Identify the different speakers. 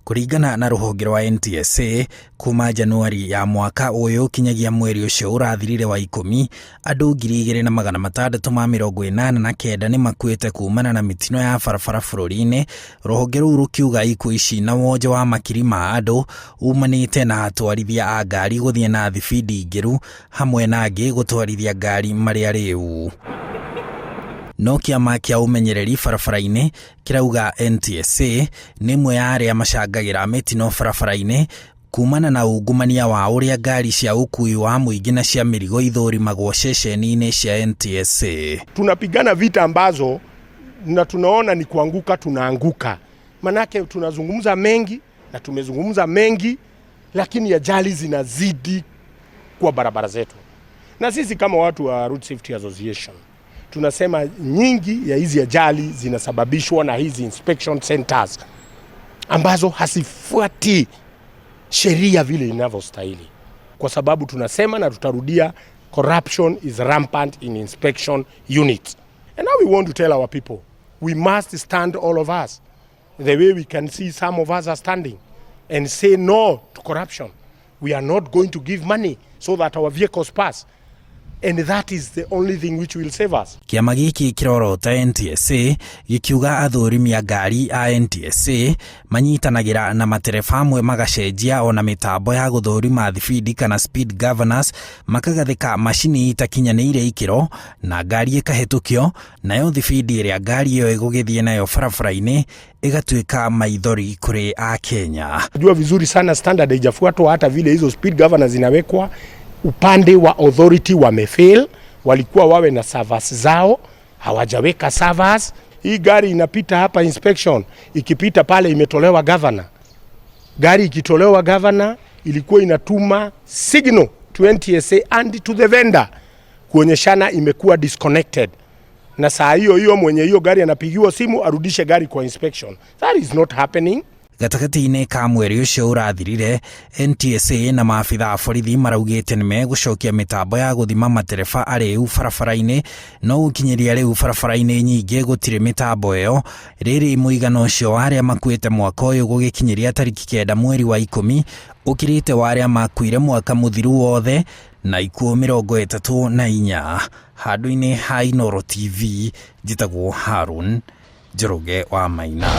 Speaker 1: Kũringana na rũhonge rwa NTSA, kuma Januari ya mwaka ũyũ kinyagia mweri ũcio ũrathirire wa 10, andũ 2689 nĩ makuĩte kumana na mĩtino ya barabara bũrũri-inĩ, rũhonge rũu rũkiuga ikuũ ici na wonje wa makiri ma andũ umanĩte na atwarithia a ngari gũthiĩ na thibindi ngĩru hamwe na angĩ gũtwarithia ngari marĩ arĩu. No kĩama kĩa ũmenyereri barabara-inĩ kĩrauga NTSA nĩ ĩmwe ya arĩa macangagĩra mĩtino barabara-inĩ kumana na ungumania wa ũrĩa ngari cia ũkui wa mũingĩ na cia mĩrigo ithũrimagwo ceceni-inĩ cia NTSA.
Speaker 2: Tunapigana vita ambazo na tunaona ni kuanguka, tunaanguka. Manake tunazungumza mengi na tumezungumza mengi, lakini ajali zinazidi kwa barabara zetu, na sisi kama watu wa Road Safety Association tunasema nyingi ya hizi ajali zinasababishwa na hizi inspection centers ambazo hazifuati sheria vile inavyostahili, kwa sababu tunasema na tutarudia, corruption is rampant in inspection units. And now we want to tell our people we must stand, all of us, the way we can see some of us are standing, and say no to corruption. We are not going to give money so that our vehicles pass, and that is the only thing which will save us.
Speaker 1: Kĩama gĩkĩ kĩrorota NTSA gĩkiuga athũrimi a ngari a NTSA manyitanagĩra na matereba amwe magacenjia ona mĩtambo ya gũthũrima thibindi kana speed governors, makagathĩka macini itakinyanĩire ikĩro na ngari ĩkahĩtũkio nayo thibindi ĩrĩa ngari ĩyo ĩgũgĩthiĩ nayo barabara-inĩ ĩgatuĩka maithori kũrĩ Akenya.
Speaker 2: Jua vizuri sana standard haijafuatwa, hata vile hizo speed governors zinawekwa. Upande wa authority wamefail, walikuwa wawe na servers zao, hawajaweka servers. Hii gari inapita hapa inspection, ikipita pale imetolewa governor. Gari ikitolewa governor ilikuwa inatuma signal to NTSA and to the vendor kuonyeshana imekuwa disconnected, na saa hiyo hiyo mwenye hiyo gari anapigiwa simu arudishe gari kwa inspection. That is not happening.
Speaker 1: Gatagatĩ-inĩ ka mweri ũcio ũrathirire, NTSA na maabitha a borithi maraugĩte nĩ megũcokia mĩtambo ya gũthima matereba arĩu barabara-inĩ, no gũkinyĩria rĩu barabara-inĩ nyingĩ gũtirĩ mĩtambo ĩyo. Rĩrĩ mũigana ũcio wa arĩa makuĩte mwaka ũyũ gũgĩkinyĩria tarĩki 9 mweri wa 10 ũkĩrĩte wa arĩa makuire mwaka mũthiru wothe na ikuũ 34. Handũ-inĩ ha Inooro TV, njĩtagwo Harun Njoroge wa Maina.